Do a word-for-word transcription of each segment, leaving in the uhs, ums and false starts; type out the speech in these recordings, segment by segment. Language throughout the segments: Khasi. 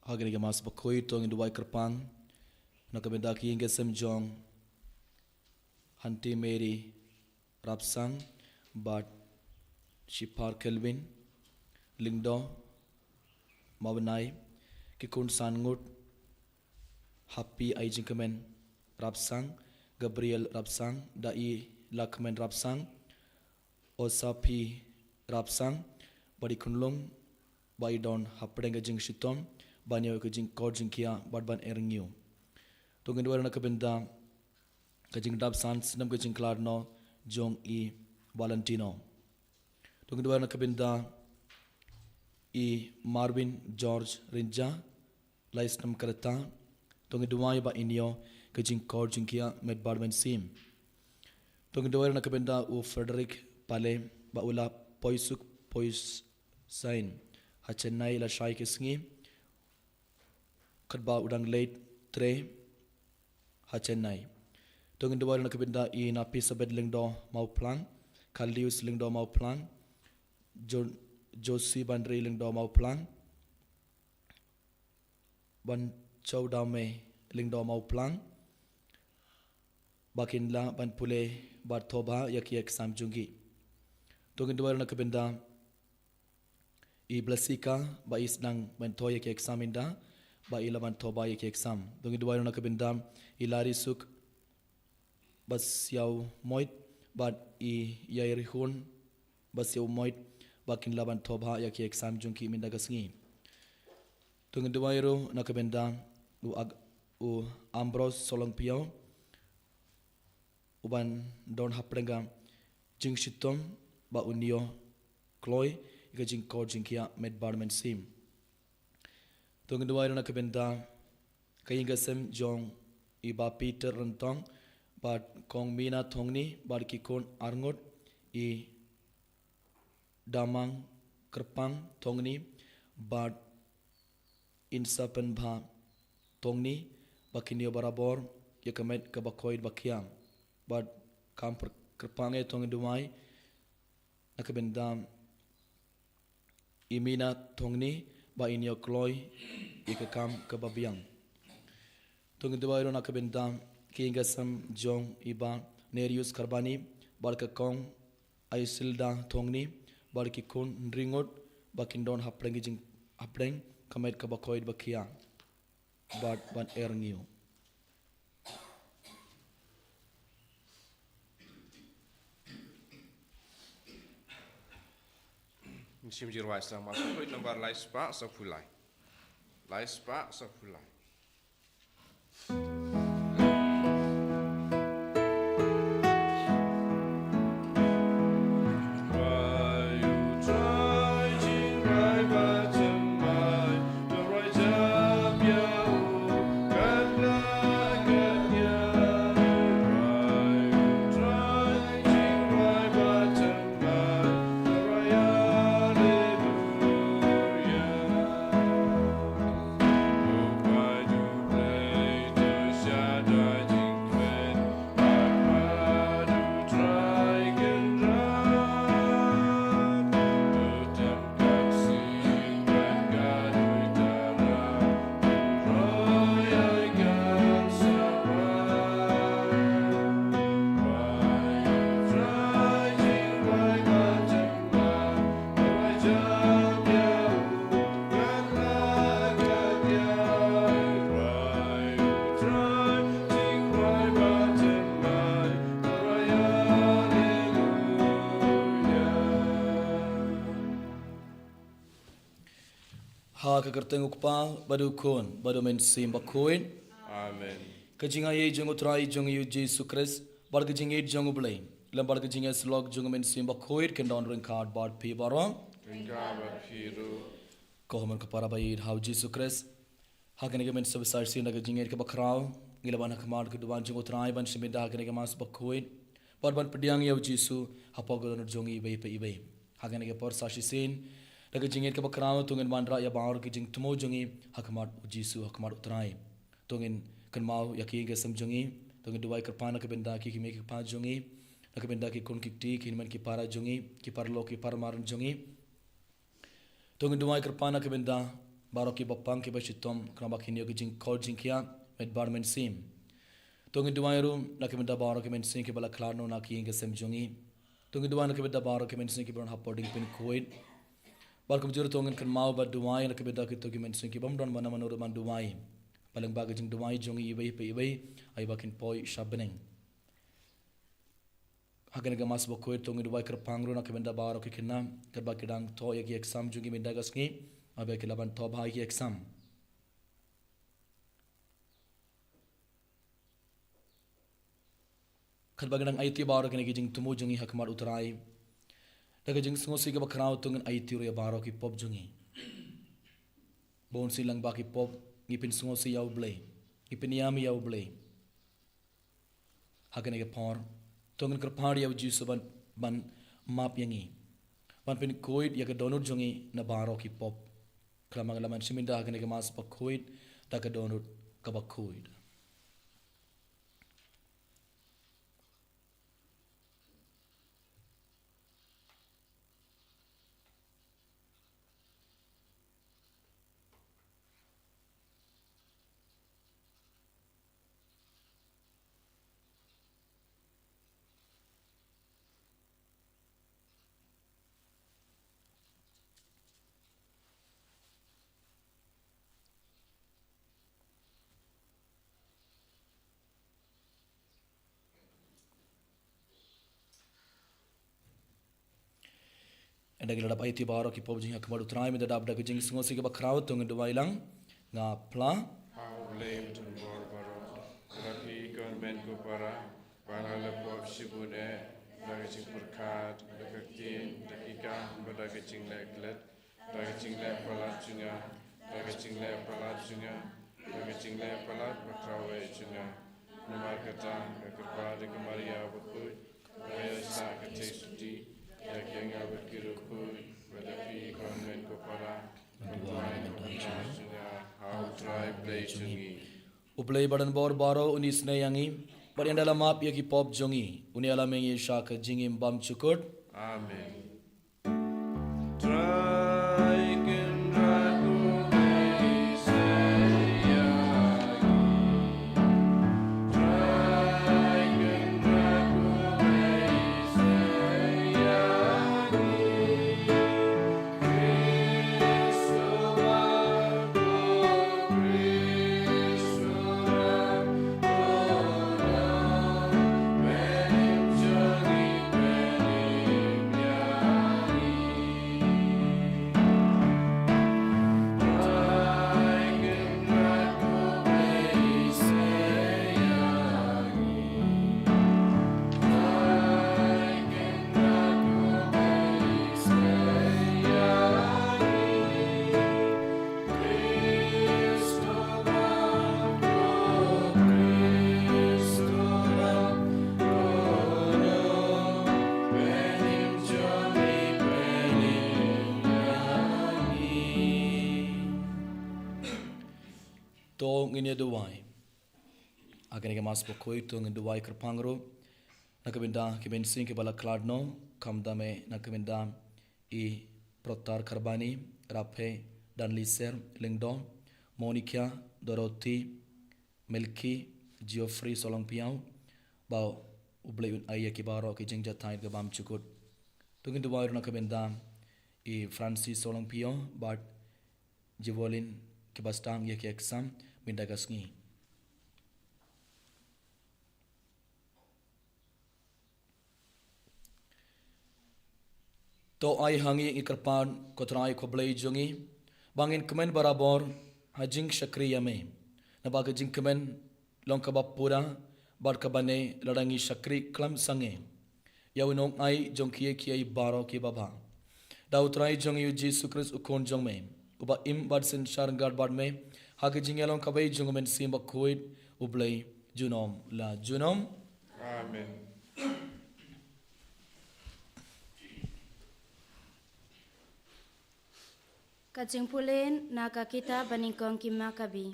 Ha kane ka Mass Bakhuid to ngin duwai kyrpang na ka bynta ki ïing ki sem jong Hanti Mary Rapsang bad Shipar Kelvin Lyngdoh Mawbnai, ki khun san ngut, Happy Aijingkmen Rapsang, Gabriel Rapsang, Dai Lakmen Rapsang, Osapi Rapsang, bad i khunlung ba i don hapdeng ka jingshitom ban ïoh ka jingkor jingkhiah bad ban ïarap ïa u. To ngin duwai na ka bynta ka jingdap san snem ka jingkhlad noh jong i Valentino. To ngin duwai na ka bynta i Marvin George Rynjah, lai snem ka rta. To ngin duwai ba in ïoh ka jingkor jingkhiah met bad mynsiem. To ngin duwai na ka bynta u Frederick Pale ba u la poi suk poi sain ha Chennai lashai ka sngi, katba u dang leit trei ha Chennai. To ngin duwai na ka bynta i Napisabeth Lyngdoh Mawphlang, Kalius Lyngdoh Mawphlang, Jo-, Josie Banri Lyngdoh Mawphlang, Ban Chau Dame Lyngdoh Mawphlang, ba kin lah ban pule bad thoh bha ïa ki exam jong ki. To ngin duwai na ka bynta i Blessika ba i sdang ban thoh ïa ki exam ynda ba i lah ban thoh bha ïa ki exam. To ngin duwai na ka bynta i Larisuk Basiaw Moit bad i Yairihun Basiaw Moit ba kin lah ban thoh bha ïa ki exam jong ki mynta ka sngi. To ngin duwai ruh na ka bynta u Ag-, u Ambrose Solongpiaw, u ban don hapdeng ka jingshitom ba un ïoh kloi ïa ka jingkor jingkhiah met bad mynsiem. To ngin duwai ruh na ka bynta ka ïing ka sem jong i Bah Peter Ryntong bad Kong Mina Thongni bad ki khun arngut, i Damang Kyrpang Thongni bad Insapenbha Thongni, ba kin ïoh barabor ïa ka met kaba khoit ba khiah. Bad kam pyr-, kyrpang eh to ngin duwai na ka bynta i Mina Thongni ba in ïoh kloi ïa ka kam kaba biang. To ngin duwai ruh na ka bynta ki ïing ki sem jong i Bah Nerius Kharbani bad ka Kong Isilda Thongni bad ki khun hynriew ngut ba kin don hapdeng ki jing-, hapdeng ka met kaba khoit ba khiah bad ban ïarap ïa u. Mynsiem Jingïarap Islam, Mass Bakhuid nambar lai spah saphew lai. Lai spah saphew lai. Ha ka kyrteng u Kpa, bad u Khun, bad u Mynsiem Bakhuid. Amen. Ka jingaiei jong u Trai jong ngi u Jisu Khrist, bad ka jingïeit jong u Blei, lem bad ka jingïasyllok jong u Mynsiem Bakhuid, kin don ryngkat bad phi baroh. Ryngkat bad phi ruh. Ko hynmen ko para ba ïeit ha u Jisu Khrist. Ha kane ka mynta sa shisien da ka jingïeit kaba khraw, ngi la wan ha khmat ka duwan jong u Trai ban shim bynta ha kane ka Mass Bakhuid. Bad ban pdiang ïa u Jisu hapoh ka dohnud jong ngi iwei pa iwei. Ha kane ka por sa shisien da ka jingïeit kaba khraw, to ngin wanrah ïa baroh ki jingthmu jong ngi ha khmat u Jisu, ha khmat u Trai. To ngin kynmaw ïa ki ïing ki sem jong ngi, to ngin duwai kyrpang na ka bynta ki kmie ki kpa jong ngi, na ka bynta ki khun ki kti, ki hynmen ki para jong ngi, ki paralok ki paramadan jong ngi. To ngin duwai kyrpang na ka bynta baroh kiba pang kiba shitom, khnang ba kin ïoh ki jingkor jingkhiah mynbar mynsiem. To ngin duwai ruh na ka bynta baroh ki mynsiem kiba la khlad noh na ki ïing ki sem jong ngi. To ngin duwai na ka bynta baroh ki mynsiem kiba don hapoh diengpynkhuid. Bad kumjuh ruh to ngin kynmaw bad duwai na ka bynta kito ki mynsiem kibym don mano mano ruh ban duwai. Ba lyngba ka jingduwai jong ngi iwei pa iwei, ai ba kin poi sha bneng. Ha kane ka Mass bakhuid to ngin duwai kyrpang ruh na ka bynta baroh ki khynnah, katba ki dang thoh ïa ki exam jong ki mynta ka sngi, ai ba ki lah ban thoh bha ïa ki exam. Katba ngi dang aiti baroh kine ki jingthmu jong ngi ha khmat U Trai, da ka jingsngewsih kaba khraw to ngin aiti ruh ïa baroh ki pop jong ngi. Ba un sien lang ba ki pop, ngi pynsngewsih ïa U Blei, ngi pynïam ïa U Blei. Ha kane ka por to ngin kyrpad ïa U Jisu ban, ban map ïa ngi, ban pynkhuid ïa ka dohnud jong ngi na baroh ki pop. Khlem ma nga la mynsiem ynda ha kane ka Mass bakhuid da ka dohnud kaba khuid. Ynda ngi la dap aiti baroh ki pop jong ngi ha khmat U Trai, mynta dap da ka jingsngewsih kaba khraw to ngin duwai lang. Nga phla. Ha U Blei uba don bor baroh, ba la phi ko hynmen ko para, ba nga la pop shibun eh, da ka jingpyrkhat, da ka ktien, da ki kam, bad da ka jingleh klet, da ka jingleh palat jong nga, da ka jingleh palat jong nga, da ka jingleh palat ba kawei jong nga. Namar kata nga kyrpad ïa ka Maria bakhuid, ba ïa sah ka theisotti ïa kiei kiei bad ki riewkhuid, ba la phi ko hynmen ko para, ban duwai na ka bynta jong nga ha U Trai Blei jong ngi. U Blei ba don bor baroh un isynei ïa ngi, bad ynda la map ïa ki pop jong ngi, un ïalam ïa ngi sha ka jingim bymjukut. Amen. Trai Kynrad U Blei isynei ïa ngi. Trai Kynrad U Blei isynei ïa ngi. To ngin ïa duwai. Ha kane ka Mass bakhuid to ngin duwai kyrpang ruh na ka bynta ki mynsiem kiba la khlad noh, khamtam eh na ka bynta i Protar Kharbani, Raphe Danliser Lyngdoh, Monica, Dorothy, Melki, Geoffrey Solangphiaw, ba U Blei un ai ïa ki baroh ki jingjahthait ka bymjukut. To ngin duwai ruh na ka bynta i Francis Solangphiaw bad Jevolin kiba sdang ïa ki exam mynta ka sngi. To ai ha ngi, ngi kyrpad, ko Trai ko Blei jong ngi, ba ngin kmen barabor ha jingshakri ïa me. Naba ka jingkmen long kaba pura bad kaba neh lada ngi shakri khlem sangeh ïa u nongai jong kiei kiei baroh kiba bha. Da U Trai jong ngi U Jisu Khrist U Khun jong me, uba im bad synshar ryngkat bad me ha ka jingïalong kawei jong U Mynsiem Bakhuid, U Blei junom la junom. Amen. Ka jingpule na ka kitab banyngkong ki Makabi.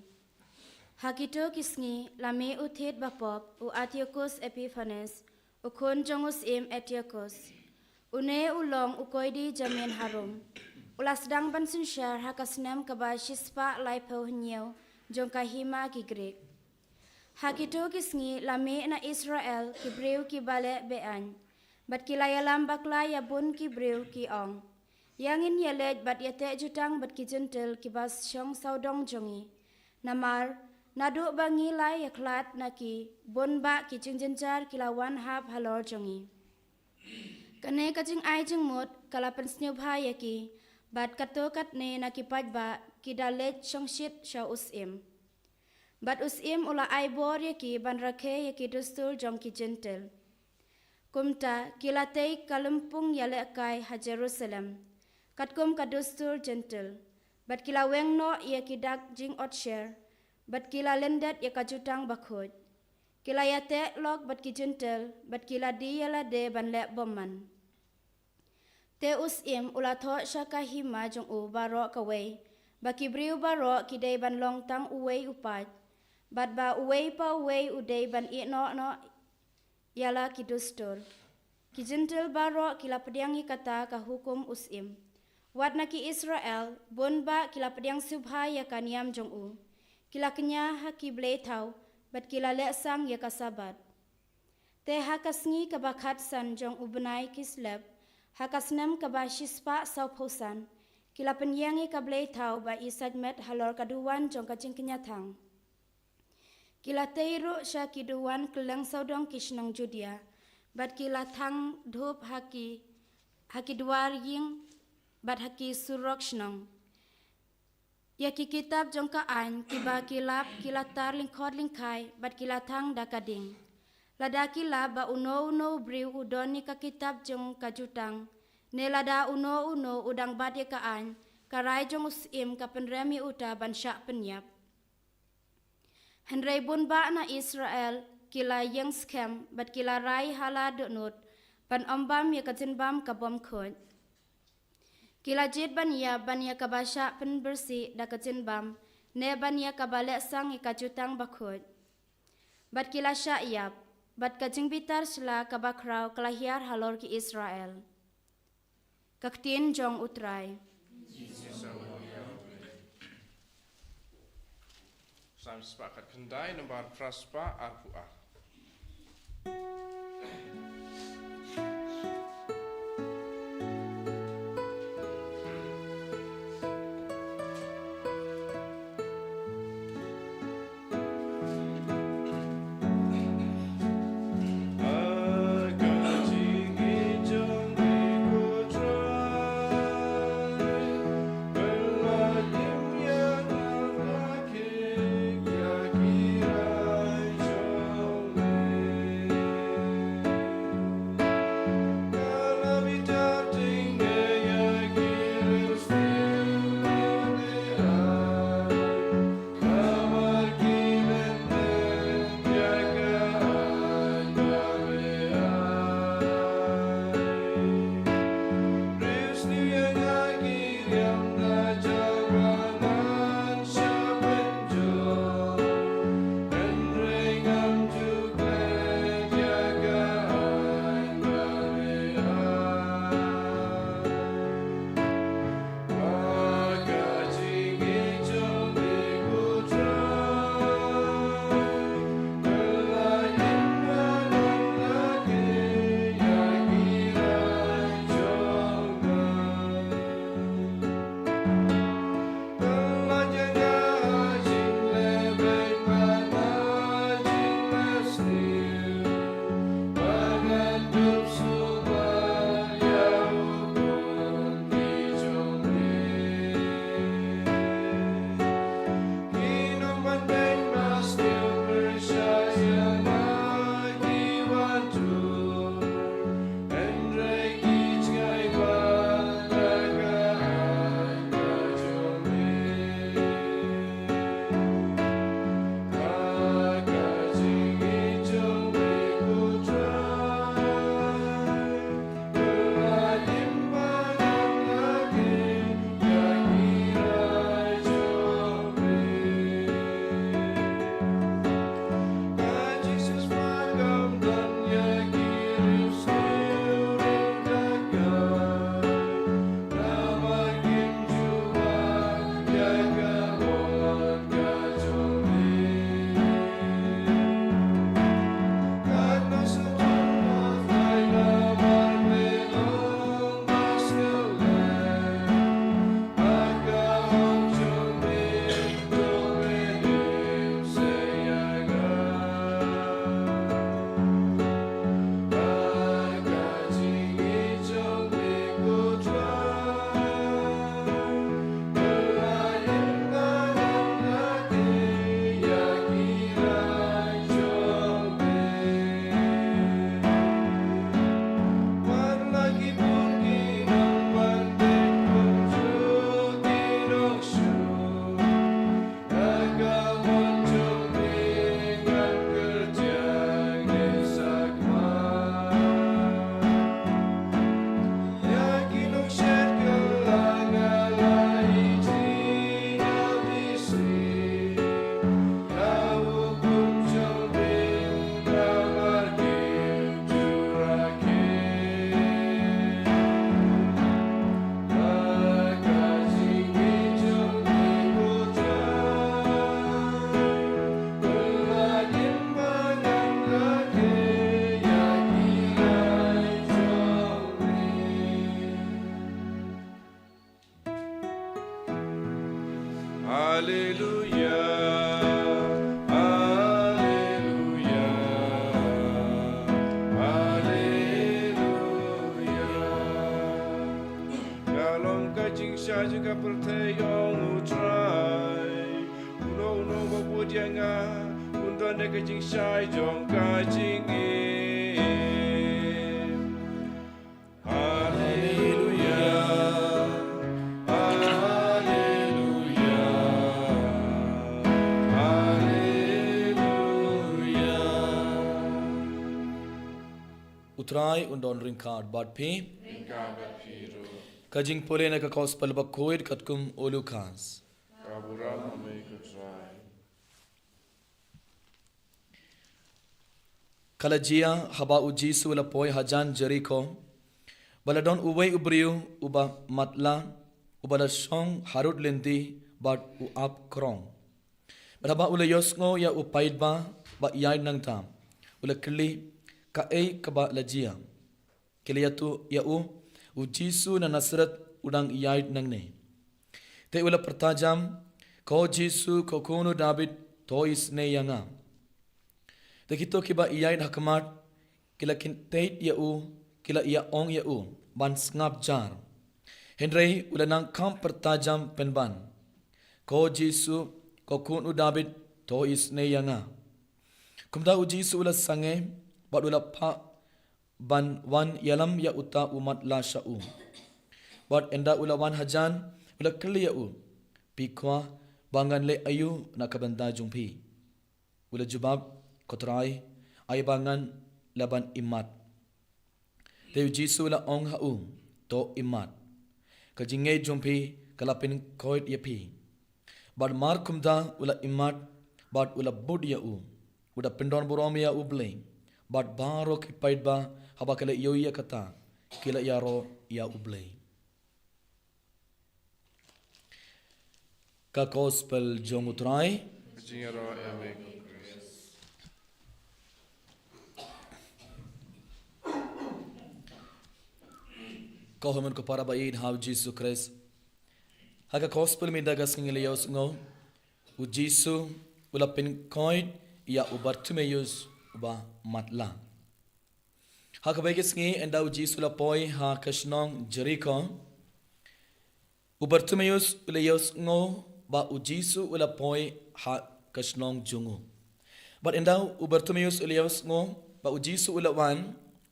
Ha kito ki sngi la mih u thied bapop u Antiochus Epiphanes, u khun jong u syiem Antiochus. Une u long u koidi jamin harum. u la sdang ban synshar ha ka snem kaba shispah laiphew hynñiew jong ka hima ki Grik. Ha kito ki sngi la mih na Israel ki briew kiba leh be-aiñ, bad ki la ïalam bakla ïa bun ki briew, ki ong: Ïa ngin ïaleit bad ïateh jutang bad ki Jentil kiba shong sawdong jong ngi. Namar naduh ba ngi la ïakhlad na ki, bun bah ki jingjynjar ki la wan hap halor jong ngi. Kane ka jingai jingmut ka la pynsngewbha ïa ki, bad katto katne na ki paidbah ki da leit shongshit sha u syiem. Bad u syiem u la ai bor ïa ki ban rakhe ïa ki dustur jong ki Jentil. Kumta ki la tei ka lympung ïalehkai ha Jerusalem, katkum ka dustur Jentil, bad ki la weng noh ïa ki dak jingotsher, bad ki la lyndet ïa ka jutang bakhuid. Ki la ïateh lok bad ki Jentil, bad ki la die ïa lade ban leh bymman. Te u syiem u la thoh sha ka hima jong u baroh kawei ba ki briew baroh ki dei ban long tang uwei u paid, bad ba uwei pa uwei u dei ban ïehnoh noh ïa la ki dustur. Ki Jentil baroh ki la pdiang ïa kata ka hukum u syiem. Wat na ki Israel, bun bah ki la pdiang sngewbha ïa ka niam jong u. Ki la kñia ha ki blei thaw, bad ki la leh sang ïa ka Sabbath. Te ha ka sngi kaba khatsan jong u bnai Kislep, ha ka snem kaba shispah sawphew san, ki la pynïeng ïa ka blei thaw ba i Sajmet halor ka duwan jong ka jingkñia thang. Ki la tei ruh sha ki duwan kylleng sawdong ki shnong Judia, bad ki la thang dhup ha ki, ha ki dwar ïing, bad ha ki surok shnong. Ïa ki kitab jong ka aiñ kiba ki lap ki la tar lyngkhot lyngkhai, bad ki la thang da ka ding. Lada ki lap ba uno uno u briew u don ïa ka kitab jong ka jutang, ne lada uno uno u dang bat ïa ka aiñ, ka rai jong u syiem ka pynrem ïa uta ban shah pynïap. Hynrei bun bah na Israel ki la ïeng skhem, bad ki la rai ha la dohnud ban ym bam ïa ka jingbam ka bym khuid. Ki la jied ban ïap ban ïa kaba shah pynbieit da ka jingbam, ne ban ïa kaba leh sang ïa ka jutang bakhuid. Bad ki la shah ïap, bad ka jingbitar sla kaba khraw ka la hiar halor ki Israel. Ka ktien jong u Trai. Salm spah khatkhyndai, nambar phra spah arphew ar. Jong ka pyrthei, ong U Trai. Uno uno ba bud ïa nga, un don ïa ka jingshai jong ka jingim. Haleluya, haleluya, haleluya. U Trai un don ryngkat bad phi. Ryngkat bad phi ruh. Ka jingpule na ka Gospel bakhuid katkum u Lukas. Ka burom ha me ko Trai. Ka la jia haba U Jisu u la poi hajan Jeriko, ba la don uwei u briew uba matlah, uba la shong harud lynti bad u ap krong. Bad haba u la ïohsngew ïa u paidbah ba ïaid nangta, u la kylli kaei kaba la jia. Ki la ïathuh ïa u, U Jisu na Nasareth u dang ïaid nangne. Te u la pyrta jam, Ko Jisu, ko Khun u Dabid, to isynei ïa nga. Te kito kiba ïaid ha khmat ki la kynthied ïa u, ki la ïa ong ïa u ban sngap jar. Hynrei u la nang kham pyrta jam pynban, Ko Jisu, ko Khun u Dabid, to isynei ïa nga. Kumta U Jisu u la sangeh bad u la phah ban wan ïalam ïa uta u matlah sha u. Bad ynda u la wan hajan, u la kylli ïa u, Phi kwah ba ngan leh aïu na ka bynta jong phi? U la jubab, Ko Trai, ai ba ngan lah ban imat. Te U Jisu u la ong ha u, To imat. Ka jingngeit jong phi ka la pynkhuid ïa phi. Bad markumta u la imat bad u la bud ïa u. U da pyndon burom ïa U Blei. Bad baroh ki paidbah haba ki la ïohi ïa kata, ki la ïaroh ïa U Blei. Ka Gospel jong U Trai. Jingïaroh ïa me ko Khrist. Ko hynmen ko para ba ïeit ha U Jisu Khrist. Ha ka Gospel mynta ka sngi ngi la ïohsngew, U Jisu u la pynkhuid ïa u Bartimeus uba matlah. Ha kawei ka sngi ynda U Jisu u la poi ha ka shnong Jeriko, u Bartimeus u la ïohsngew ba U Jisu u la poi ha ka shnong jong u. Bad ynda u Bartimeus u la ïohsngew ba U Jisu u la wan,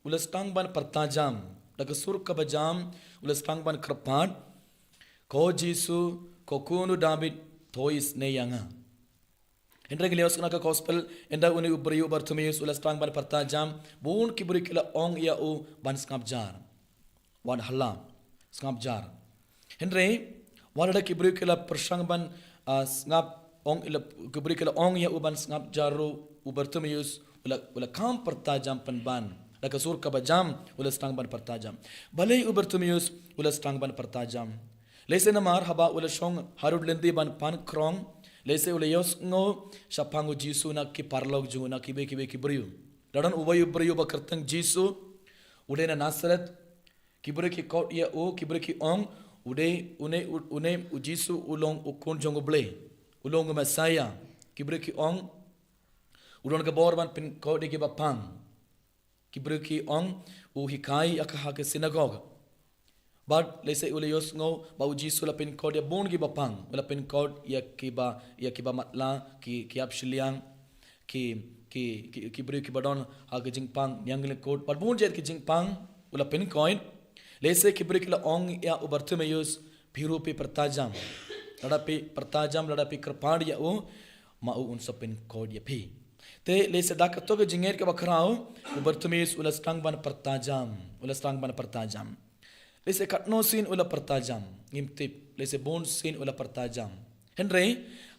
u la sdang ban pyrta jam. Da ka sur kaba jam u la sdang ban kyrpad, Ko Jisu, ko Khun u Dabid, to isynei ïa nga. Hynrei ngi la ïohsngew na ka Gospel, ynda une u briew u Bartimeus u la sdang ban pyrta jam, bun ki briew ki la ong ïa u ban sngap jar. Wat halla, sngap jar. Hynrei wat lada ki briew ki la pyrshang ban, ah, sngap, ong ïa, ki briew ki la ong ïa u ban sngap jar ruh, u Bartimeus u la, u la kham pyrta jam pynban. Da ka sur kaba jam u la sdang ban pyrta jam. Balei u Bartimeus u la sdang ban pyrta jam? Lehse namar haba u la shong harud lynti ban pan krong, lehse u la ïohsngew shaphang U Jisu na ki paralok jong u, na kiwei kiwei ki briew. La don uwei u briew ba kyrteng Jisu, u dei na Nasareth, ki briew ki khot ïa u, ki briew ki ong, u dei, une, une U Jisu u long u Khun jong U Blei, u long u Messiah. Ki briew ki ong, u don ka bor ban pynkhot ïa kiba pang. Ki briew ki ong, u hikai ïa ka ha ka synagog. Bad lehse u la ïohsngew ba U Jisu u la pynkhot ïa bun kiba pang, u la pynkhot ïa kiba, ïa kiba matlah, ki, ki ap shiliang, ki, ki, ki, ki briew kiba don ha ka jingpang nianglyngkut, bad bun jait ki jingpang u la pynkhot. Lehse ki briew ki la ong ïa u Bartimeus, phi ruh phi pyrta jam. Lada phi pyrta jam, lada phi kyrpad ïa u, ma u un sa pynkhot ïa phi. Te lehse da kato ka jingngeit kaba khraw, u Bartimeus u la sdang ban pyrta jam, u la sdang ban pyrta jam. Lehse katno sien u la pyrta jam, ngim tip, lehse bun sien u la pyrta jam. Hynrei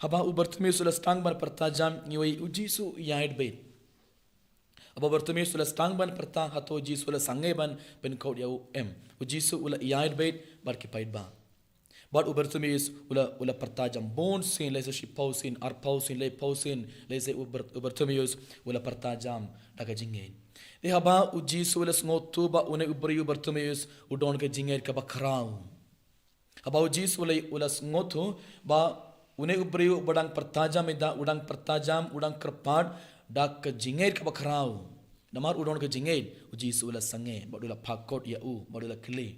haba u Bartimeus u la sdang ban pyrta jam, ngi wei U Jisu u ïaid beit. Haba u Bartimeus u la sdang ban pyrta, hato U Jisu u la sangeh ban pynkhot ïa u? Em. U Jisu u la ïaid beit bad ki paidbah. Bad u Bartimeus u la, u la pyrta jam bun sien, lehse shiphew sien, arphew sien, laiphew sien, lehse u Bar-, u Bartimeus u la pyrta jam da ka jingngeit. Te haba U Jisu u la sngewthuh ba une u briew u Bartimeus u don ka jingngeit kaba khraw. Haba U Jisu u la, u la sngewthuh ba une u briew uba dang pyrta jam mynta, u dang pyrta jam, u dang kyrpad da ka jingngeit kaba khraw. Namar u don ka jingngeit, U Jisu u la sangeh, bad u la phah kot ïa u, bad u la kylli.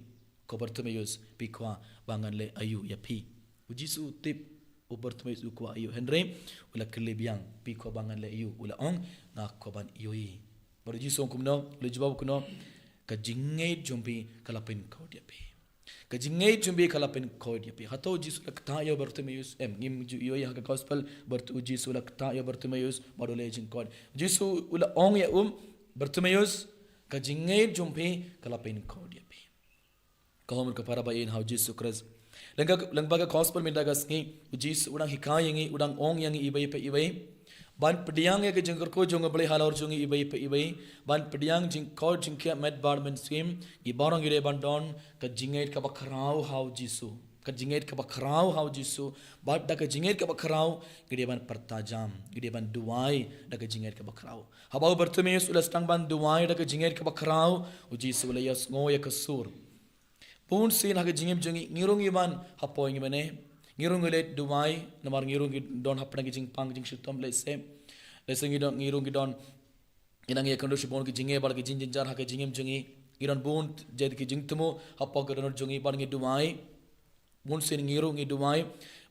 Ko Bartimaeus, phi kwah ba ngan leh aïu ïa phi? U Jisu u tip, u Bartimaeus u kwah ïohi, hynrei u la kylli biang, phi kwah ba ngan leh aïu? U la ong, nga kwah ban ïohi. Bad u Jisu u ong kumno, u la jubab kumno, ka jingngeit jong phi ka la pynkhuid ïa phi. Ka jingngeit jong phi ka la pynkhuid ïa phi. Hato u Jisu u la ktah ïa u Bartimaeus? Em, ngim ju ïohi ha ka gospel, Bart-, u Jisu u la ktah ïa u Bartimaeus, bad u leh jingkhuid. U Jisu u la ong ïa u, Bartimaeus, ka jingngeit jong phi ka la pynkhuid ïa phi. Ko hynmen ko para ba ïeit ha u Jisu Khrist. Lyngba, lyngba ka gospel mynta ka sngi, u Jisu u dang hikai ïa ngi, u dang ong ïa ngi iwei pa iwei. Ban pdiang ïa ka jingkyrkhu jong u Blei halor jong ngi iwei pa iwei. Ban pdiang jingkhuid jingkhiah met bad mynsiem, ngi baroh ngi dei ban don ka jingngeit kaba khraw ha u Jisu. Ka jingngeit kaba khraw ha u Jisu. Bad da ka jingngeit kaba khraw, ngi dei ban pyrta jam, ngi dei ban duwai da ka jingngeit kaba khraw. Haba u Bartimaeus u la sdang ban duwai da ka jingngeit kaba khraw, u Jisu u la ïohsngew ïa ka sur. Bun sien ha ka jingim jong ngi, ngi ruh ngi wan ha poi ngi mane. Ngi ruh ngi leit duwai, namar ngi ruh ngi don hapdeng ki jingpang jingshitom lehse. Lehse ngi don, ngi ruh ngi don, ngi nang ïakynduh shibun ki jingeh bad ki jingjynjar ha ka jingim jong ngi. Ngi don bun jait ki jingthmu hapoh ka dohnud jong ngi bad ngi duwai. Bun sien ngi ruh ngi duwai.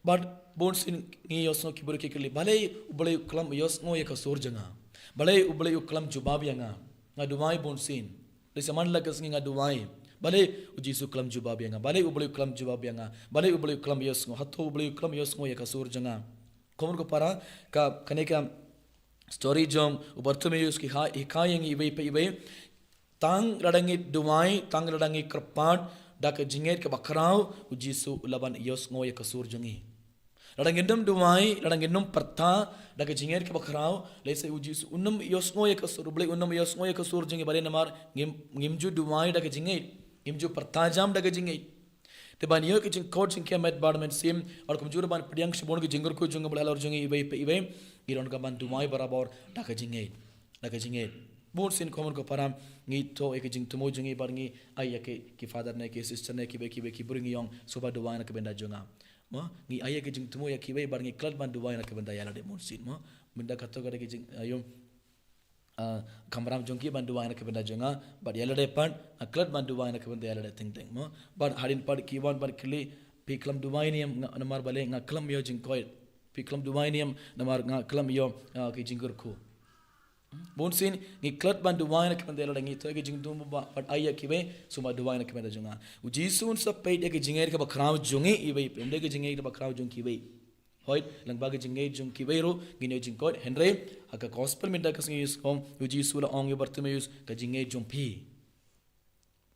Bad bun sien ngi ïohsngew ki briew ki kylli, balei U Blei u khlem ïohsngew ïa ka sur jong nga? Balei U Blei u khlem jubab ïa nga? Nga duwai bun sien. Lehse man la ka sngi nga duwai. Balei u Jisu u khlem jubab ïa nga? Balei U Blei u khlem jubab ïa nga? Balei U Blei u khlem ïohsngew? Hato U Blei u khlem ïohsngew ïa ka sur jong nga? Ko hynmen ko para, ka, kane ka story jong u Bartimaeus ka hi-, hikai ïa ngi iwei pa iwei. Tang lada ngi duwai, tang lada ngi kyrpad da ka jingngeit kaba khraw, u Jisu u lah ban ïohsngew ïa ka sur jong ngi. Lada ngin ym duwai, lada ngin ym pyrta da ka jingngeit kaba khraw, lehse u Jisu un ym ïohsngew ïa ka sur, U Blei un ym ïohsngew ïa ka sur jong ngi, balei? Namar ngim, ngim ju duwai da ka jingngeit, ngim ju pyrta jam da ka jingngeit. Te ban ïoh ka jingkhuid jingkhiah met bad mynsiem, bad kumjuh ruh ban pdiang shibun ki jingkyrkhu jong U Blei halor jong ngi iwei pa iwei, ngi donkam ban duwai barabor da ka jingngeit. Da ka jingngeit. Bun sien ko hynmen ko para, ngi thoh ïa ki jingthmu jong ngi bad ngi ai ïa ki, ki father ne ki sister ne kiwei kiwei ki briew, ngi ong, sngewbha duwai na ka bynta jong nga. Mo, ngi ai ïa ki jingthmu ïa kiwei bad ngi klet ban duwai na ka bynta ïa lade bun sien, mo. Mynta kato ka dei ka jing, aïu, ah, kamram jong ki ban duwai na ka bynta jong nga, bad ïa lade pat, ah, klet ban duwai na ka bynta ïa lade teng teng, mo. Bad hadien pat ki wan bad kylli, phi khlem duwai ne em, nga, namar balei nga khlem ïoh jingkhuid? Phi khlem duwai ne em, namar nga khlem ïoh, ah, ki jingkyrkhu? Bun sien ngi klet ban duwai na ka bynta ïa lade, ngi thoh ïa ki jingthmu bad, bad ai ïa kiwei, sngewbha duwai na ka bynta jong nga. U Jisu un sa peit ïa ka jingngeit kaba khraw jong ngi iwei, ym dei ka jingngeit kaba khraw jong kiwei. Hooid, lyngba ka jingngeit jong kiwei ruh ngin ïoh jingkhuid, hynrei ha ka gospel mynta ka sngi, u Jisu u la ong ïa u Bartimaeus, ka jingngeit jong phi.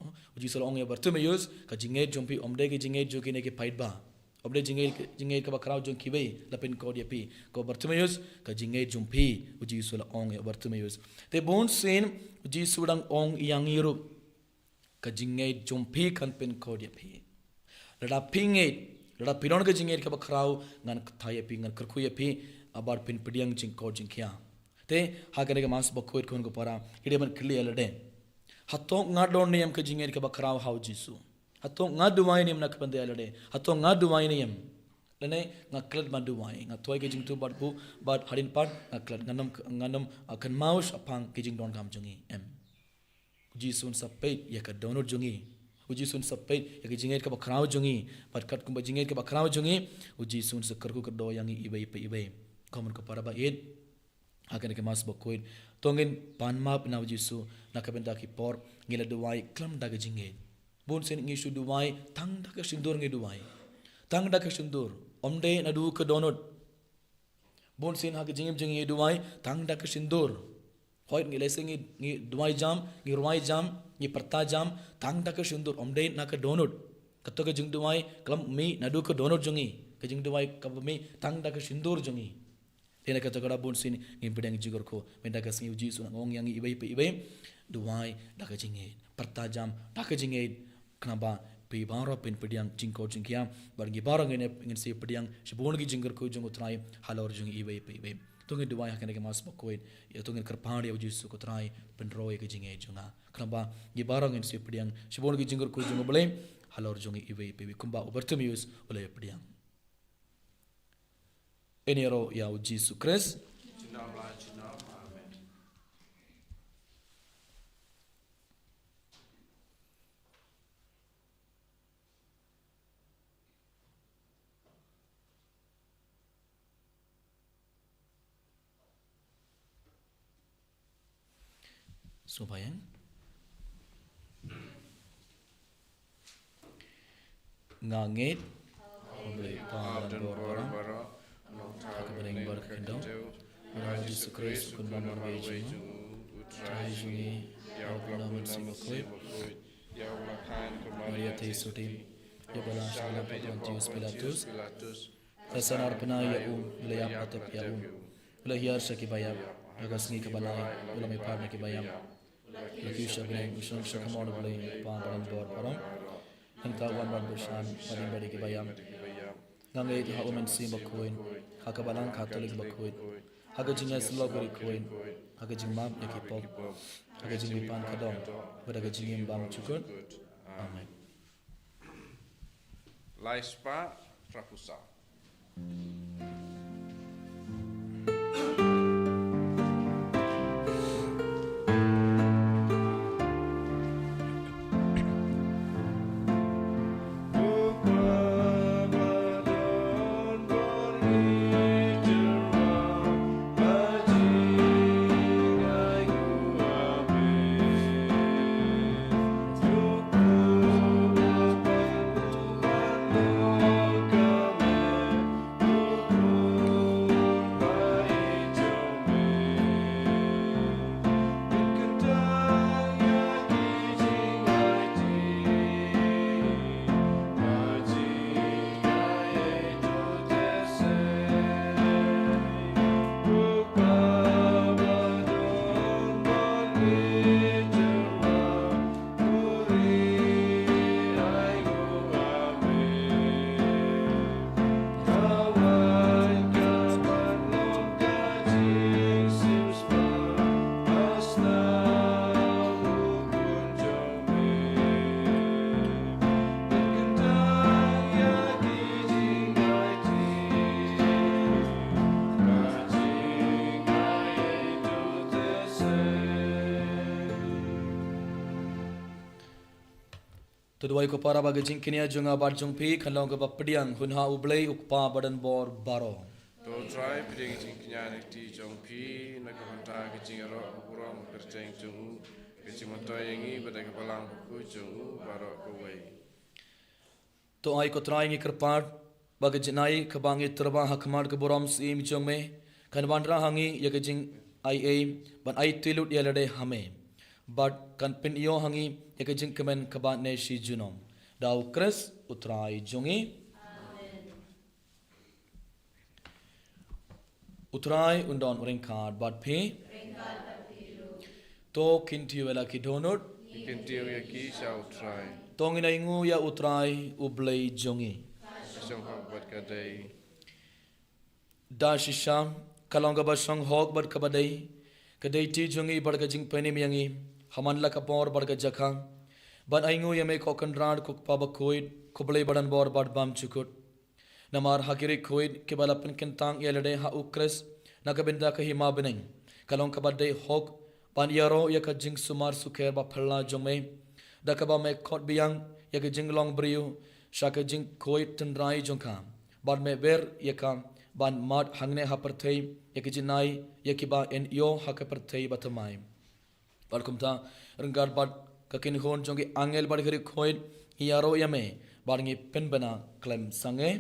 U Jisu u la ong ïa u Bartimaeus, ka jingngeit jong phi, ym dei ka jingngeit jong kine ki paidbah. Ym dei jingngeit, jingngeit kaba khraw jong kiwei la pynkhuid ïa phi. Ko Bartimaeus, ka jingngeit jong phi, u Jisu u la ong ïa u Bartimaeus. Te bun sien u Jisu u dang ong ïa ngi ruh, ka jingngeit jong phi kan pynkhuid ïa phi. Lada phi ngeit, lada phi don ka jingngeit kaba khraw, ngan kyrpad ïa phi, ngan kyrkhu ïa phi, bad phin pdiang jingkhuid jingkhiah. Te ha kane ka Mass bakhuid, ko hynmen ko para, ngi dei ban kylli ïa lade, hato nga don ne em ka jingngeit kaba khraw ha u Jisu? Hato nga duwai ne em na ka bynta ïa lade? Hato nga duwai ne em? Lane nga klet ban duwai, nga thoh ïa ki jingthmu bad buh, bad hadien pat nga klet, ngan ym, ngan ym, ah, kynmaw shaphang ki jingdonkam jong ngi, em? U Jisu un sa peit ïa ka dohnud jong ngi. U Jisu un sa peit ïa ka jingngeit kaba khraw jong ngi. Bad katkum ka jingngeit kaba khraw jong ngi, u Jisu un sa kyrkhu kyrdoh ïa ngi iwei pa iwei. Ko hynmen ko para ba ïeit, ha kane ka Mass bakhuid, to ngin pan map na u Jisu na ka bynta ki por ngi la duwai khlem da ka jingngeit. Bun sien ngi shu duwai tang da ka sindur ngi duwai. Tang da ka sindur. Ym dei naduh ka dohnud. Bun sien ha ka jingim jong ngi ngi duwai tang da ka sindur. Hooid, ngi lehse ngi, ngi duwai jam, ngi rwai jam, ngi pyrta jam tang da ka sindur, ym dei na ka dohnud. Kato ka jingduwai ka la mih naduh ka dohnud jong ngi. Ka jingduwai kaba mih tang da ka sindur jong ngi. Te na kata ka daw bun sien ngim pdiang jingkyrkhu. Mynta ka sngi u Jisu u nang ong ïa ngi iwei pa iwei, duwai da ka jingngeit, pyrta jam da ka jingngeit, khnang ba phi baroh phin pdiang jingkhuid jingkhiah, bad ngi baroh ngin, ngin sa pdiang shibun ki jingkyrkhu jong u Trai halor jong ngi iwei pa iwei. To ngin duwai ha kane ka Mass bakhuid, ïa to ngin kyrpad ïa u Jisu, ko Trai, pynroi ïa ka jingngeit jong nga, khnang ba ngi baroh ngin sa pdiang shibun ki jingkyrkhu jong u Blei halor jong ngi iwei pa iwei, kumba u Bartimaeus u la pdiang. Ngin ïaroh ïa u Jisu Khrist. Junom la junom. Amen. To ba ïeng. Nga ngeit ha U Blei Kpa badonbor baroh, ha ka bneng bad ka khyndew, ha U Jisu Khrist u Khun ba marwei jong U Trai jong ngi, ïa U Mynsiem Bakhuid, ïa u la khan kumba Maria Theisotti, ïa u la shah ha lyndet u Pontius Pilatus, la sah arpana ïa u, la ïap la tep ïa u, la hiar sha ki baïap, ha ka sngi kaba lai u la mihpat na ki baïap, la kiew sha bneng, u shong sha ka mon U Blei Kpa badonbor baroh. Nangta u wan ban buh shan bad ïeng bad ki baïap. Nga ngeit ha U Mynsiem Bakhuid, ha ka Balang Katholik bakhuid, ha ka jingïasyllok bakhuid, ha ka jingmap ïa ki pop, ha ka jingmihpat ka dohnud, bad ha ka jingim bymjukut. Amen. Lai spah, Trapusa. To duwai ko para ba ka jingkñia jong nga bad jong phi kan long kaba pdiang hun ha U Blei U Kpa badonbor baroh. To Trai, pdiang ka jingkñia na ka kti jong phi, na ka bynta ka jingïaroh ka burom kyrteng jong u, ka jingmyntoi ïa ngi bad ka Balang Bakhuid jong u baroh kawei. To ai ko Trai ngi kyrpad ba ka jingai kaba ngi tyrwa ha khmat ka burom syiem jong me, kan wanrah ha ngi ïa ka jingai ei ban aiti lut ïa lade ha me, bad kan pynïoh ha ngi ïa ka jingkmen kaba ne shi junom. Da U Khrist U Trai jong ngi. Amen. U Trai un don ryngkat bad phi. To kyntiew ïa la ki dohnud. Kyntiew ïa ki sha U Trai. To ngin ainguh ïa U Trai U Blei jong ngi. Ka shong hok bad ka dei. Da shisha ka long kaba shong hok bad kaba dei, ka dei ti jong ngi bad ka jingpynim ïa ngi ha man la ka por bad ka jaka, ban ainguh ïa me ko Kynrad ko Kpa Bakhuid, ko Blei badonbor bad bymjukut. Namar ha ki riewkhuid kiba la pynkyntang ïa lade ha U Khrist na ka bynta ka hima bneng, ka long kaba dei hok ban ïaroh ïa ka jingsumar sukher ba phylla jong me, da kaba me khot biang ïa ka jinglong briew sha ka jingkhuid tynrai jong ka, bad me wer ïa ka ban mad hangne ha pyrthei ïa ka jingai ïa kiba yn ïoh ha ka pyrthei ba thymmai. Bad kumta, ryngkat bad ka kynhun jong ki angel bad ki riewkhuid, ngi ïaroh ïa me bad ngi pynbna khlem sangeh.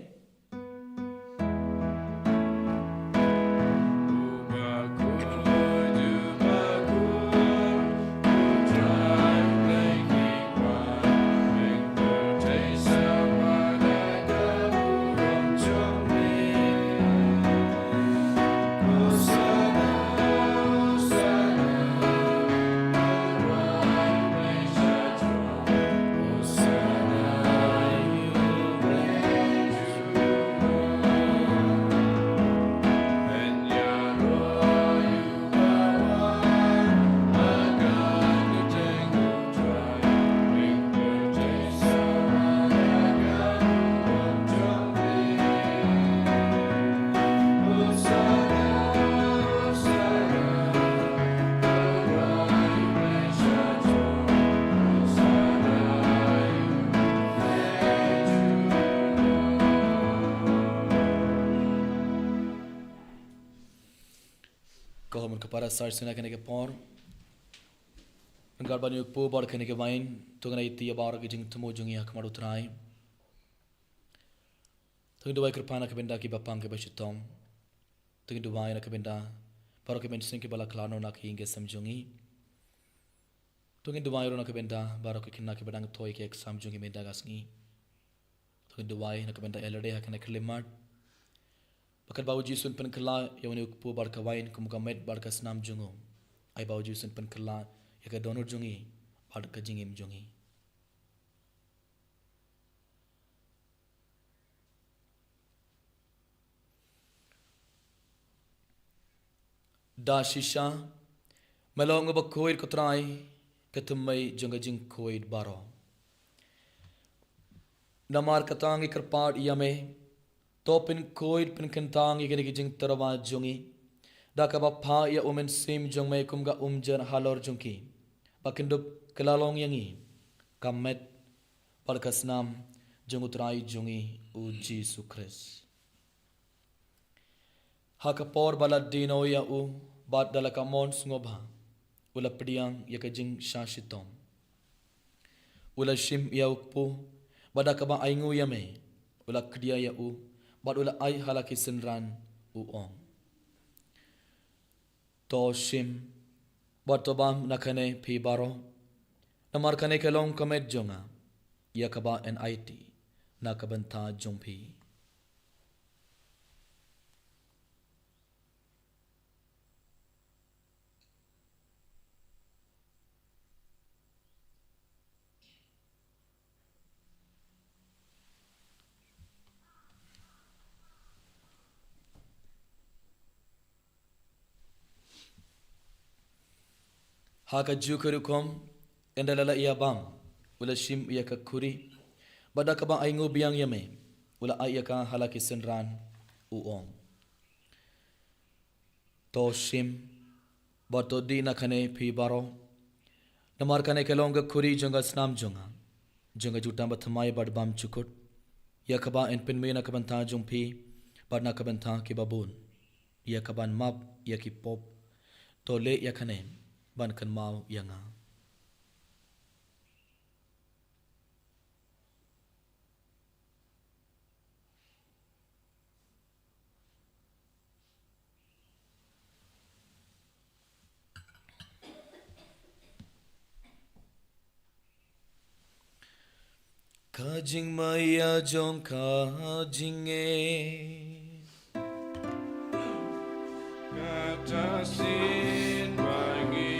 Ko hom ka para sar sina kane ka por. Ryngkat ban ïa u kpu bad kane ka wain, to ngin ïa ïaid baroh ki jingthmu jong ngi ha khmat u Trai. To ngin duwai kyrpad na ka bynta ki bapang ki bashitom. To ngin duwai na ka bynta baroh ki mynsiem ki ba la khlad noh na ka ïing ka sem jong ngi. To ngin duwai ruh na ka bynta baroh ki khynnah ki ba dang thoh ïa ki exam jong ngi mynta ka sngi. To ngin duwai na ka bynta ïa lade ha kane ka khyllipmat. Ba katba u Jisu un pynkylla ïa une u kpu bad ka wain kum ka met bad ka snam jong u, ai ba u Jisu un pynkylla ïa ka dohnud jong ngi bad ka jingim jong ngi. Da shisha, me long uba khuid ko Trai, ka thymmei jong ka jingkhuid baroh. Namar kata ngi kyrpad ïa me, to pynkhuid pynkynthang ïa kine ki jingtyrwa jong ngi, da kaba phah ïa u Mynsiem jong me kum ka umjer halor jong ki, ba kin dup kylla long ïa ngi ka met bad ka snam jong u Trai jong ngi u Jisu Khrist. Ha ka por ba la die noh ïa u, bad da la ka mon sngewbha, u la pdiang ïa ka jingshah shitom. U la shim ïa u kpu, bad da kaba ainguh ïa me, u la khdia ïa u, bad u la ai ha la ki synran, u ong: To shim, bad to bam na kane phi baroh. Namar kane ka long ka met jong nga, ïa kaba yn aiti na ka bynta jong phi. Ha ka juh ka rukom, ynda la la ïa bam, u la shim ïa ka khuri, bad da kaba ainguh biang ïa me, u la ai ïa ka ha la ki synran, u ong: To shim, bad to dih na kane phi baroh. Namar kane ka long ka khuri jong ka snam jong nga, jong ka jutang bathymmai bad bymjukut, ïa kaba yn pynmih na ka bynta jong phi, bad na ka bynta ki babun, ïa kaban map ïa ki pop. To leh ïa kane ban kynmaw ïa nga. Ka jingmaïa jong ka jingngeit. Kata sien ba ngi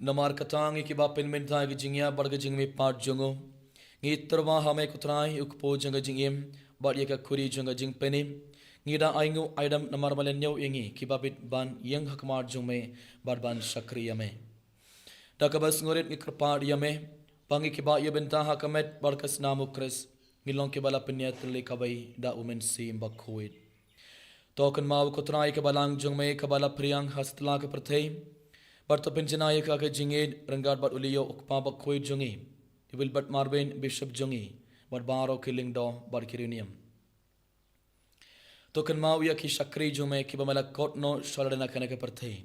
Namar kata ngi kiba pynmynta ïa ka jingïap bad ka jingmihpat jong u, ngi tyrwa ha me ko Trai, u kpu jong ka jingim, bad ïa ka khuri jong ka jingpynim. Ngi da ainguh aidam namar ba me la ñiew ïa ngi kiba bit ban ïeng ha khmat jong me bad ban shakri ïa me. Da kaba sngewrit ngi kyrpad ïa me, ba ngi kiba ïa bynta ha ka met bad ka snam u Khrist, ngi long kiba la pynïatylli kawei da u Mynsiem Bakhuid. To kynmaw ko Trai ka balang jong me kaba la phriang ha satlak ka pyrthei, bad to pynjanai ïa ka ha ka jingïeit ryngkat bad u Leo u kpa bakhuid jong ngi, i Wilbert Marvin Bishop jong ngi, bad baroh ki lyngdoh bad ki riewniam. To kynmaw ïa ki shakri jong me kiba me la khot noh sha lade na kane ka pyrthei.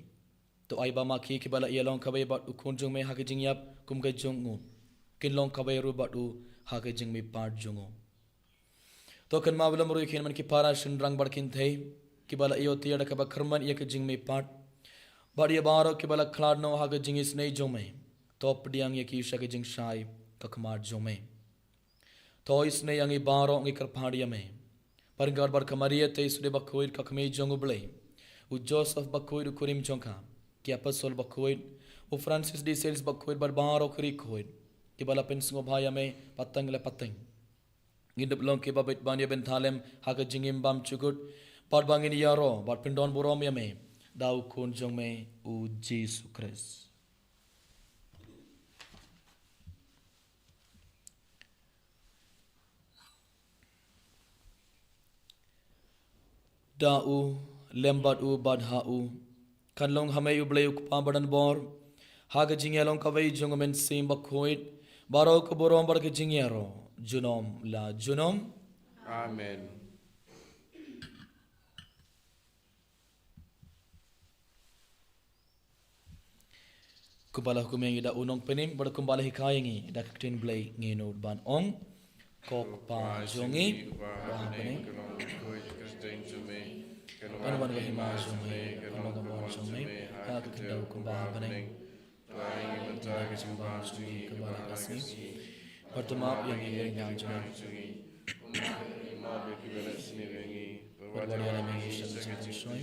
To ai ba ma ki kiba la ïa long kawei bad u Khun jong me ha ka jingïap kum ka jong u, kin long kawei ruh bad u ha ka jingmihpat jong u. To kynmaw lem ruh ïa ki hynmen ki para shynrang bad kynthei kiba la ïoh tiar da kaba kyrmen ïa ka jingmihpat, bad ïa baroh kiba la khlad noh ha ka jingisynei jong me. To pdiang ïa ki sha ka jingshai ka khmat jong me. To isynei ïa ngi baroh ngi kyrpad ïa me, ryngkat bad ka Maria Theisotti bakhuid ka Kmie jong u Blei, u Joseph bakhuid u kurim jong ka, ki apostol bakhuid, u Francis de Sales bakhuid bad baroh ki riewkhuid kiba la pynsngewbha ïa me pateng la pateng. Ngin dup long kiba bit ban ïa bynta lem ha ka jingim bymjukut, bad ba ngin ïaroh bad pyndonburom ïa me da u Khun jong me u Jisu Khrist. Da u, lem bad u, bad ha u, kan long ha me u Blei u Kpa ba donbor, ha ka jingïalong kawei jong u Mynsiem Bakhuid, baroh ka burom bad ka jingïaroh, junom la junom. Amen. Kumba la hukum ïa ngi da u Nongpynim, bad kumba la hikai ïa ngi da ka ktien Blei, ngin nud ban ong: Ko Kpa jong ngi uba ha bneng, kan wan ka hima jong me, kan long ka mon jong me ha ka khyndew kumba ha bneng. Pynlait ïa ngi mynta ka jingbam jong ngi kaba la ka sngi, bad to map ïa ngi ki riewkhiah jong ngi, kumba ngi map ïa kiba la sniew ïa ngi, bad wat ïalam ïa ngi sha ka jingpynshoi.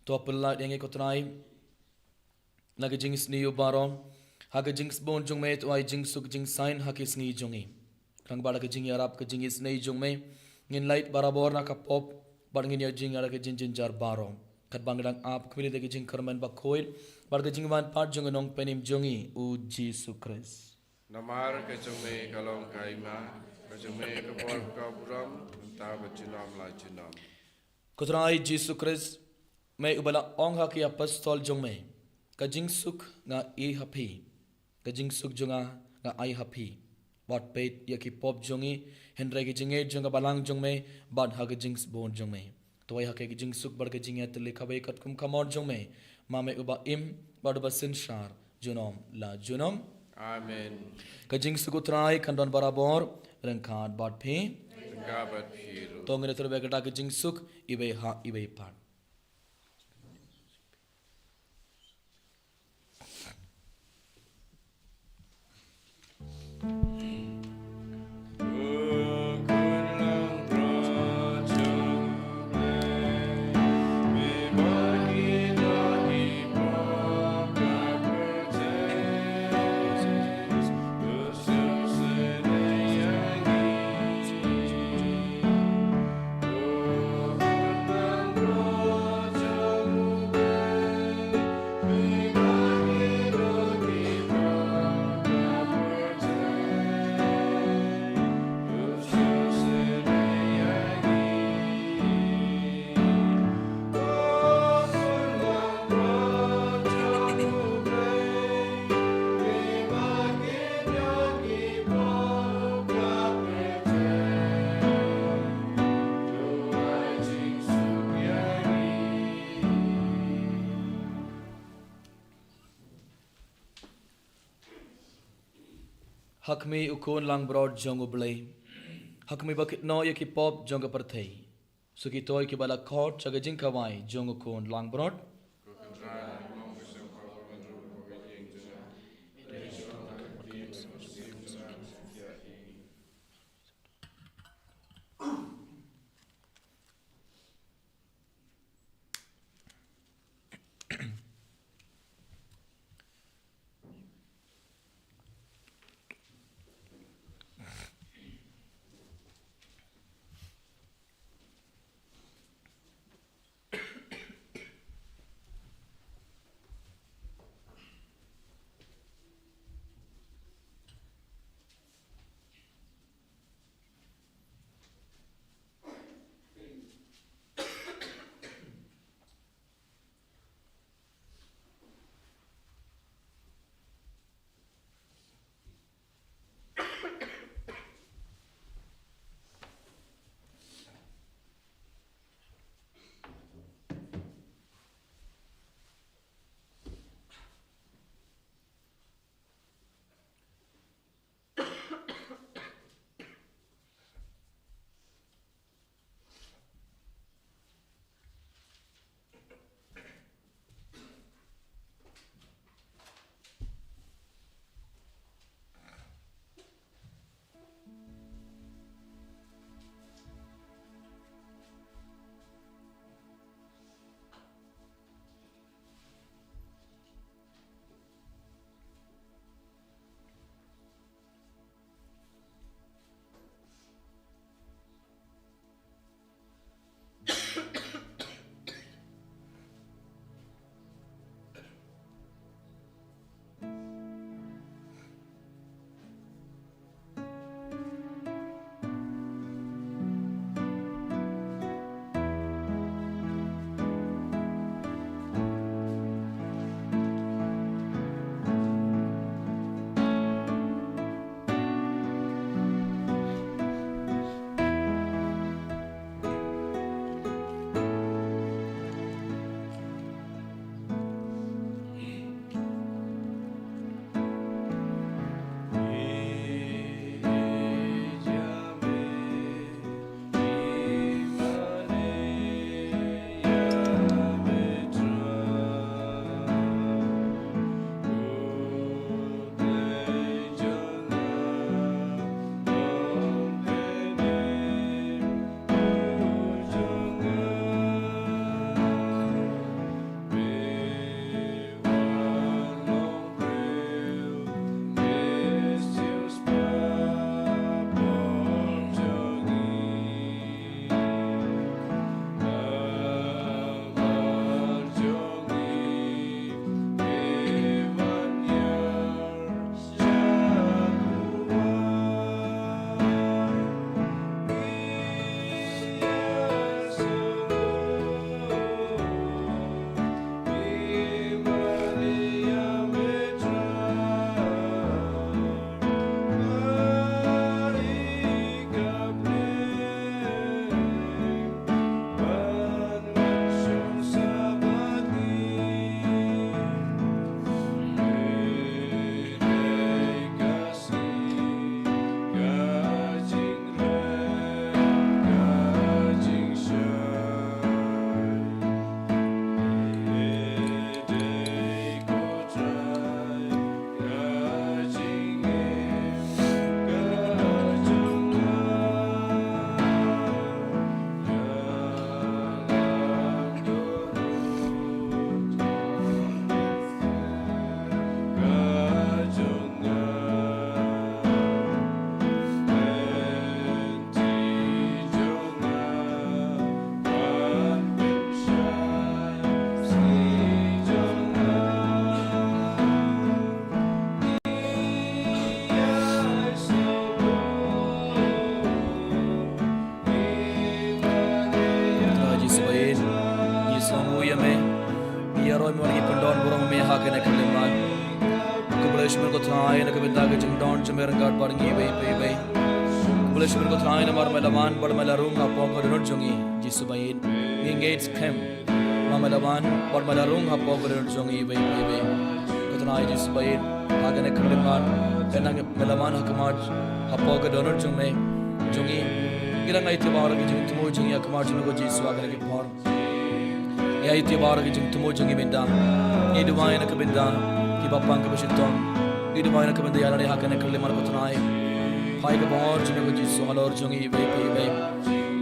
To pynlait ïa ngi ko Trai na ka jingsniew baroh, ha ka jingsbun jong me to ai jingsuk jingsaiñ ha ki sngi jong ngi. Khnang ba da ka jingïarap ka jingisynei jong me, ngin lait barabor na ka pop, bad ngin ïoh jingïarap ka jingjynjar baroh, katba ngi dang ap khmih da ka jingkyrmen bakhuid bad ka jingwan pat jong u Nongpynim jong ngi u Jisu Khrist. Namar ka jong me ka long ka hima, ka jong me ka bor ka burom, mynta bad junom la junom. Ko Trai Jisu Khrist, me uba la ong ha ki apostol jong me: Ka jingsuk nga ai ha phi, ka jingsuk jong nga nga ai ha phi. Wat peit ïa ki pop jong ngi, hynrei ka jingngeit jong ka balang jong me, bad ha ka jingsbun jong me to ai ha ki ka jingsuk bad ka jingïatylli kawei katkum ka mon jong me, ma me uba im bad uba synshar junom la junom. Amen. Ka jingsuk u Trai kan don barabor ryngkat bad phi. Ryngkat bad phi ruh. To ngin ïathuh bad ka jingsuk iwei ha iwei pat. Ha khmih u Khun langbrot jong U Blei, ha khmih ba kit noh ïa ki pop jong ka pyrthei. Sa kito kiba la khot sha ka jingkhawai jong u Khun langbrot. Roi mo ngi pyndon burom me ha kane ka khyllipmat. Khublei shibun ko Trai na ka bynta ka jingdon jong me ryngkat bad ngi iwei pa iwei. Khublei shibun ko Trai namar me la wan bad me la rung hapoh ka dohnud jong ngi. Jisu baieit, ngi ngeit skhem ba me la wan bad me la rung hapoh ka dohnud jong ngi iwei pa iwei. Ko Trai Jisu baieit, ha kane ka khyllipmat khnang me la wan ha khmat hapoh ka dohnud jong me, jong ngi. Ngi dang ai tibar ka jingthmu jong ngi ha khmat jong me ko Jisu ha kane ka por. Ïa ïa tibar ka jingthmu jong ngi mynta. Ngi duwai na ka bynta kiba pang kaba shitom. Ngi duwai na ka bynta ïa lade ha kane ka khyllipmat ko Trai. Phai ka bor jong me ko Jisu halor jong ngi iwei pa iwei.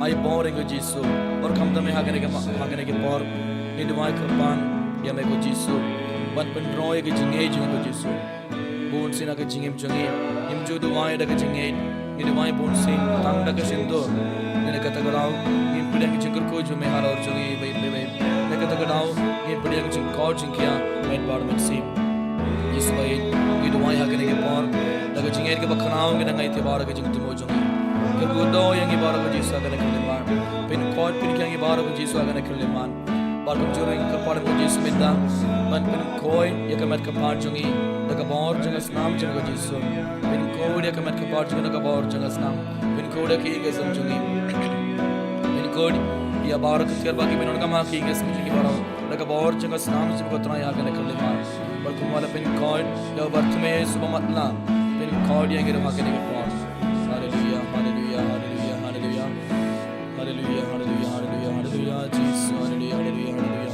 Ai bor ïa ngi ko Jisu. Bor khamtam me ha kane ka ma-, ha kane ka por. Ngi duwai kyrpang ïa me ko Jisu. Ban pynroi ka jingngeit jong ngi ko Jisu. Bunsien ha ka jingim jong ngi, ngim ju duwai da ka jingngeit, ngi duwai bunsien tang da ka shyntur. Ngi na kata ka daw, ngin pdiang ka jingkyrkhu jong me halor jong ngi iwei pa iwei. Na kata ka daw, ngin pdiang ka jingkor jingkhiah met bad mynsiem. Jisu baieit, ngi duwai ha kane ka por, da ka jingngeit kaba khraw ngi dang ai tibar ka jingthmu jong ngi. Kyrkhu kyrdoh ïa ngi baroh ko Jisu ha kane ka khyllipmat. Pynkhuid pynkhiah ïa ngi baroh ko Jisu ha kane ka khyllipmat. Bad kumjuh ruh ngi kyrpad ko Jisu mynta ban pynkhuid ïa ka met ka phad jong ngi da ka bor jong ka snam jong ko Jisu. Pynkhuid ïa ka met ka phad jong ngi da ka bor jong ka snam. Pynkhuid ïa ka ïing ka sem jong ngi. Pynkhuid ïa baroh ka tiar ba ki mynta ka ma ka ïing ka sem jong ngi baroh da ka bor jong ka snam jong ko Trai ha kane ka khyllipmat. Bad kumba la pynkhuid ïa u Bartimeus uba matlah, pynkhuid ïa ngi ruh ha kane ka por. Haleluya, haleluya, haleluya, haleluya. Haleluya, haleluya, haleluya, haleluya, Jisu, haleluya, haleluya, haleluya.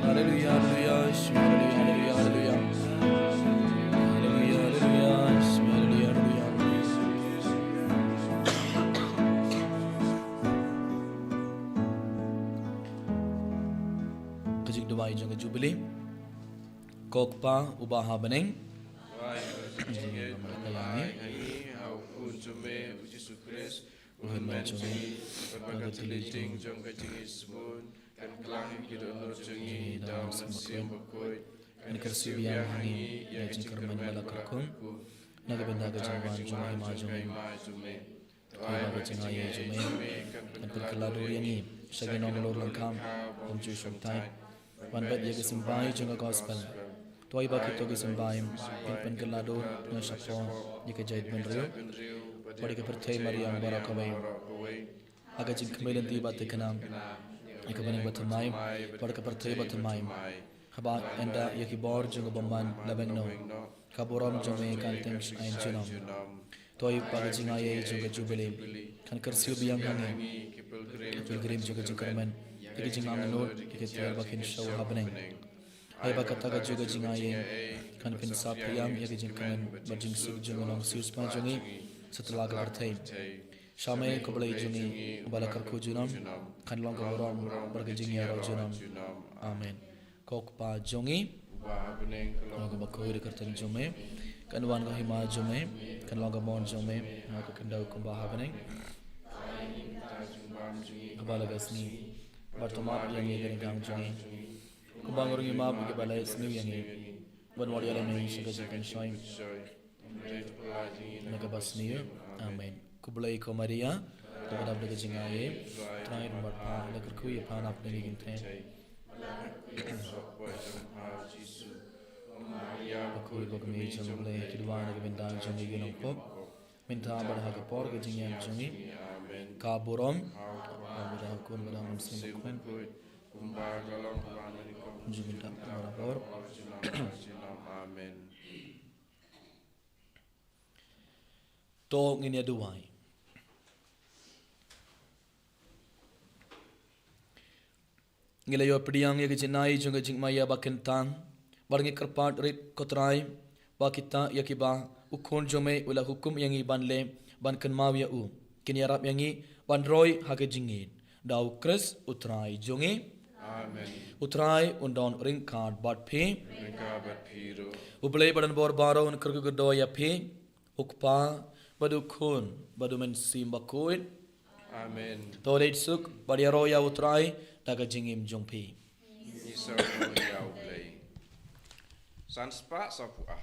Haleluya, haleluya, Jisu, haleluya, haleluya, haleluya. Haleluya, haleluya, Jisu, haleluya, haleluya. Ka jingduwai jong ka Jubili. Ko Kpa uba ha bneng. Ai, ka jingngeit, ka jingngeit, ha u Khun jong me, u Jisu Khrist, u Hynmen jong ngi, bad ka thylliej ding jong ka jingisynei, kan klang ha ki dohnud jong ngi da u Mynsiem Bakhuid, kan kyrsiew biang ha ngi ïa ka jingkyrmen ba la kyrkhu na ka bynta ka jingwan jong ka Hima jong me. Hima ka jingai jong me, kan pynkylla dur ïa ngi sha ki nonglor lyngkha, ym ju shongthait. Wan bad ïa ki symbai jong ka gospel. To ai ba kito ki symbai kin pynkylla dur shapoh ïa ka jaitbynriew bad ïa ka pyrthei mariang baroh kawei. Ha ka jingkhmih lynti ba thikna, ïa ka bneng ba thymmai bad ka pyrthei ba thymmai. Haba ynda ïa ki bor jong ka bymman la beng noh, ka burom jong me kan teng sha junom. To ai ba ka jingai jong ka Jubili kan kyrsiew biang ha ngi, ki pilgrim jong ka jingkyrmen, ïa ka jingangnud ïa ka tiar ba kin sha ha bneng. Ai ba kata ka jong ka jingai kan pynsah pyrshang ïa ka jingkmen bad jingsuk jong ka nongsiewspah jong ngi sha tyllak ka pyrthei. Sha me ko Blei jong ngi ba la kyrkhu junom, kan long ka burom bad ka jingïaroh junom. Amen. Ko Kpa jong ngi, uba ha bneng, ka long kaba khuid ïa ka kyrteng jong me, kan wan ka hima jong me, kan long ka mon jong me ha ka khyndew kumba ha bneng. Kaba la ka sngi, bad to map ïa ngi ka ryngkang jong ngi, kumba ngi ruh ngi map ïa kiba la ïasniew ïa ngi. Bad wat ïa lade sha ka jingpynshoi, na kaba sniew. Amen. Khublei ko Maria, kaba dap da ka jingaiei, Trai u don bad pha, la kyrkhu ïa pha na pdeng ki kynthei. Bakhuid ba kmie jong U Blei, ki duwai na ka bynta jong ngi ki nongpop, mynta bad ha ka por ka jingïap jong ngi. Ka burom, ka burom bad ha u Khun bad ha u Mynsiem Bakhuid. Kumba ka long, kumba ka long, junom bad ha ka por. Amen. To ngin ïa duwai. Ngi la ïoh pdiang ïa ka jingai jong ka jingmaïa ba kyntang, bad ngi kyrpad rit ko Trai, ba kita ïa kiba u Khun jong me u la hukum ïa ngi ban leh, ban kynmaw ïa u, kin ïarap ïa ngi ban roi ha ka jingngeit. Da U Khrist U Trai jong ngi. Amen. U Trai un don ryngkat bad phi. Ryngkat bad phi ruh. U Blei ba don bor baroh un kyrkhu kyrdoh ïa phi. U Kpa, bad u Khun, bad u Mynsiem Bakhuid. Amen. To leit suk bad ïaroh ïa U Trai da ka jingim jong phi. Ngi sngewbha ïa U Blei. San spah sawphew ar.